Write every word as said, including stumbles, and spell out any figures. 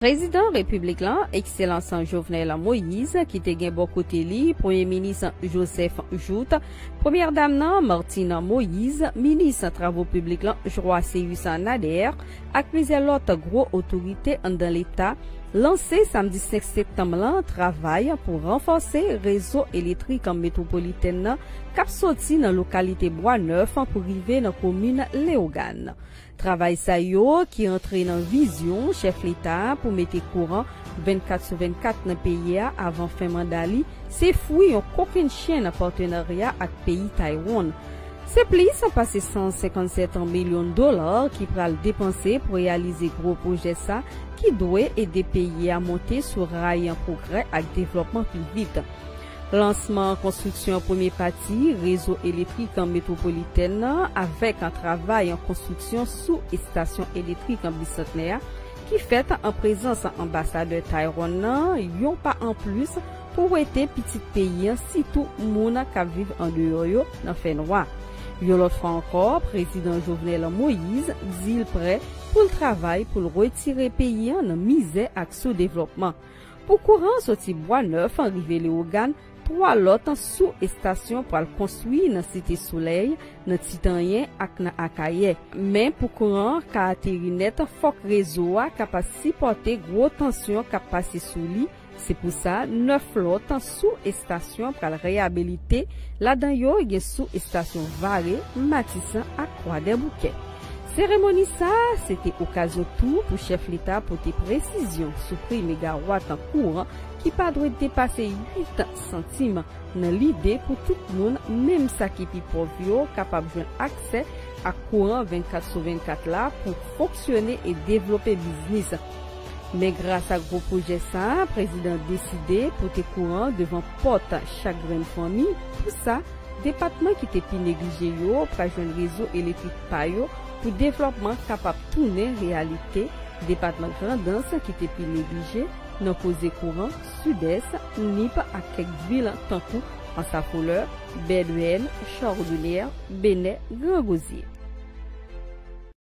Prezidan Repiblik la, Ekselans Jovenel Moïse, ki te gen bò kote li Premye Minis Joseph Jouthe, Premyè Dam nan Martine Moïse, Minis Travo Piblik la Joaceus Nader, ak plizyè lòt gwo otorite anndan Leta, lanse samdi senk septanm lan travay pou ranfòse rezo elektrik metwopolitèn nan k ap soti nan lokalite Bwa Nèf pou rive nan komin Leyogàn. Travay sa yo, ki antre nan vizyon chèf Leta pou mete kouran vennkat sou vennkat nan peyi a avan fen manda li, se fwi yon kokennchenn patenarya ak peyi Taiwan. Se plis pase san senkannsèt milyon dola ki pral depanse pou reyalize gwo pwojè sa, ki dwe ede peyi a monte sou ray pwogrè ak devlòpman pi vit. Lansman konstriksyon premye pati rezo elektrik metwopolitèn nan avèk travay konstriksyon sou estasyon elektrik Bisantnè a, ki fèt an prezans anbasadè Taiwan nan, yon pa anplis pou wete pitit peyi an, sitou moun k ap viv andeyò yo nan fènwa. Yon lòt fwa ankò, Prezidan Jovenel Moïse di l prè pou l travay pou l retire peyi an nan mizè ak soudevlòpman. Pou kouran soti Bwa Nèf rive Leyogàn, twa lòt sou estasyon pral konstwi nan Site Solèy, nan Titanyen ak nan Akayè. Men pou kouran ka ateri nèt, fòk rezo a kapab sipòte gwo tansyon k ap pase sou li. Se pou sa, nèf lòt sou estasyon pral reyabilite, ladan yo gen sou estasyon Vare, Matisan ak Kwadèboukè. Seremoni sa a, se te okazyon tou pou chèf Leta pote presizyon sou pri megawat kouran ki pa dwe depase uit santim, nan lide pou tout moun, menm sa ki pi pòv yo, kapab jwenn aksè ak kouran vennkat sou vennkat la pou fonksyone e devlope biznis. Men gras ak gwo pwojè sa a, prezidan deside pote kouran devan pòt chak grenn fanmi. Pou sa, depatman ki te pi neglije yo pral jwenn rezo elektrik pa yo pou devlòpman kapab tounen reyalite. Depatman Grandans ki te pi neglije nan koze kouran, Sidès, Nip ak kèk vil tankou Anse à Fleurs, Bèdwèn, Chòdonyè, Benè, Gran Gozye.